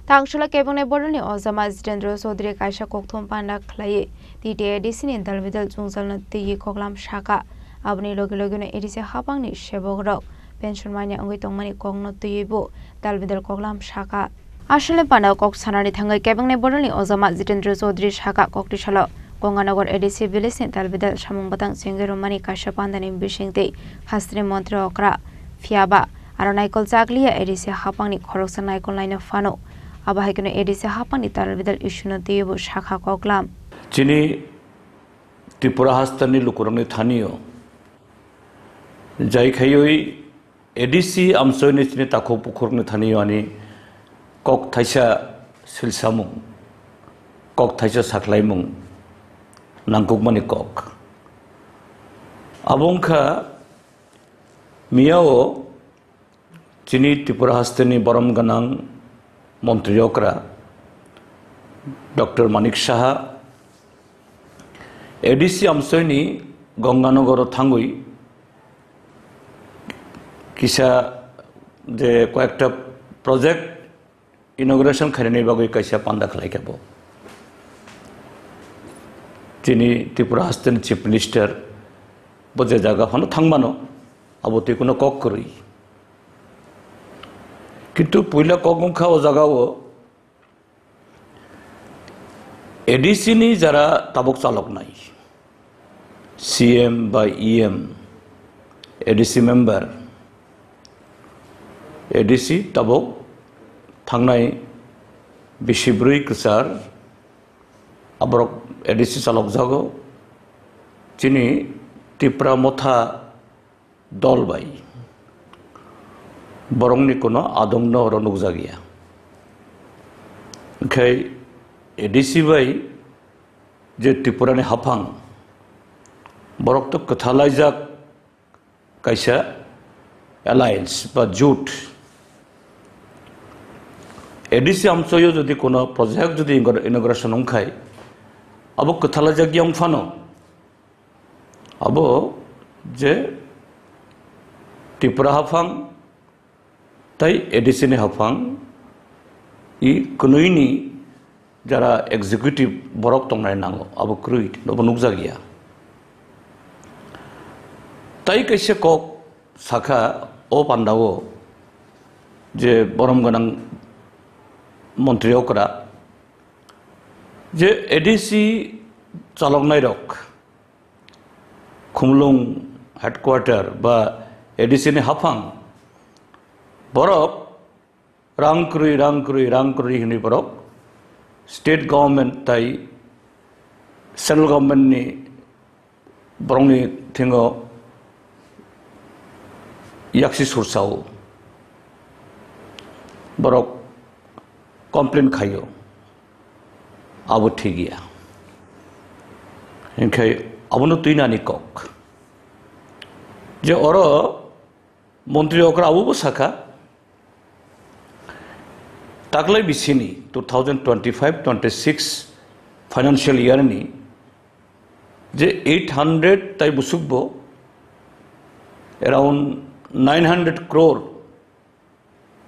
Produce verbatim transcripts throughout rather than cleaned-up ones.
Tangshula kebengni bodolni ojama Jitendra Chaudhary kaisa kokthum panda khlaiwi T T A D C ni dalbidal jwngjalno twiwi koklam sakha. Aboni logi logino A D C haphangni sebokrok pension manya wngwi tongmani kokno twiwi bo dalbidal koklam sakha. Aswlni panda kok sanani thangwi kebengni bodolni ojama Jitendra Chaudhary sakha, koktisalo Ganganagar A D C village ni dalbidal samung bwtang chengwi rwmani kaisa pandani bisingtwi hasteni montri okra phiyaba aro naikol chakliya A D C haphangni khoroksa naikol naino phano. Abo hai kheno A D C haphangni dalbidal issue no twiwi bo sakha koklam. Chini Tripura hasteni lukurokni thanio jai khaiwi A D C amchoini chini takhuk bukhukni thanio ani kok thaisa silsamung, kok thaisa sakhlaimung nangkukmani kok. Abo wngkha miyao chini Tripura hasteni borom gwnang montri okra Doctor Manik Saha A D C amchoini Ganganagaro thangwi kisa je koyekta project inauguration khainani bagwi kaisa panda khlaikha bo. Chini Tripura hasteni Chief Minister bo je jaga phano thangmano, abo twi kuno kok kwrwi. Kintu puila kok wngkha o jagao A D C ni jara tabuk chaloknai, C M ba E M, A D C member, A D C tabuk thangnai bisi bwrwi kwchar, aborok A D C chalokjago. Chini Tipra Motha dol bai borokni kuno adongno oro nukjakya. Onkhe A D C bai je Tripurani haphang, borok to kwthalaijak kaisa alliance ba jut. A D C amchoyo jodi kuno project jodi inauguration wngkhai, abo kwthalaijak yang phano, abo je Tripura haphang tei A D C ni haphang i kwnwini jara executive borok tongnai nango, abo kwrwi, abo nukjakya. Tai kaisa kok sakha o pandao je borom gwnang montri okra je A D C chaloknairok Khumulwng headquarter ba A D C ni haphang borok rang kwrwi, rang kwrwi, rang kwrwi hwnwi borok state government tai central government ni borokni thingo yaksi sursao borok complain khaio, abo thik ya. Hinkhe abono twinani kok je oro montri okra abobo sakha, taklai bisini two thousand twenty-five twenty-six financial year ni je eight hundred tai busukbo around nine hundred crore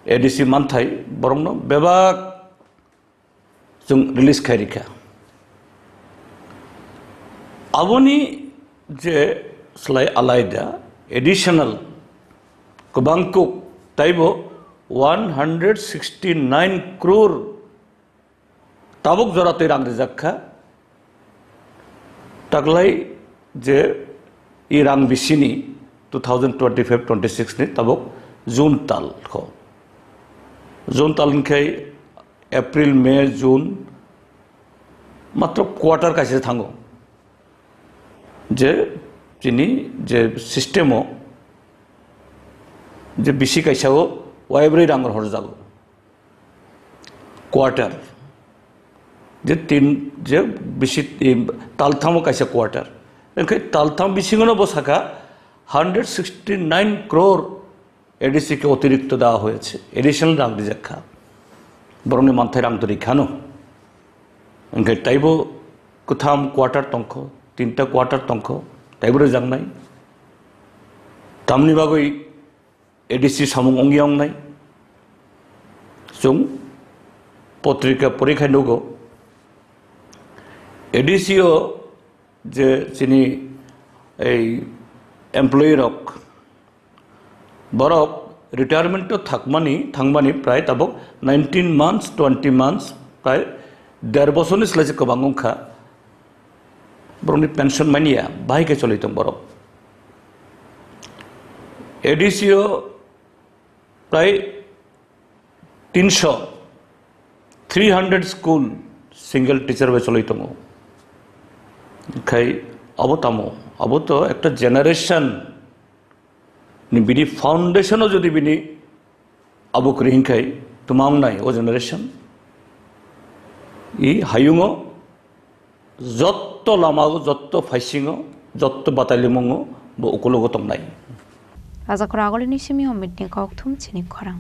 A D C manthai borokno bebak chwng release khai rikha. Aboni je slai alaida additional kwbang kuk taibo one hundred sixty nine crore tabuk jora twi rang rijak kha. Taklai je i rang bisini two thousand twenty-five twenty-six ni tabuk June tal kho. June tal hinkhe April, May, June matro quarter kaisa thango. Je chini je system o je bisi kaisa o waibrwi rang horjago. Quarter. Je tin, je bisi, talthamo kaisa quarter. Hinkhe taltham bisingono bo sakha hundred sixty nine crore A D C ke otirikto dewa hoyeche, additional rang rijak kha. Borokni manthai rang to rikhano. Hinkhe taibo kwtham quarter tongkho, tinta quarter tongkho, taibo rijaknai. Tamni bagwi A D C samung wngya wngnai. Chwng potrika porikhai nugo. A D C o je chini ei employee rok, borok retirement o thakmani, thangmani prai tabok nineteen months, twenty months, prai der bosorni slai se kwbang wngkha. Borokni pension manya, bahai khe choli tong borok. A D C o prai tinso, three hundred school single teacher bai choli tongo. Khai abo tamo, abo to ekta generation ni bini foundation o jodi bini abo kwrwi hinkhai twma wngnai o generation. I hayungo jotto lama o, jotto phaisingo, jotto batalimungo bo ukulogo tongnai. Rajakhor agolini simi Omit ni kok thum chini khorang.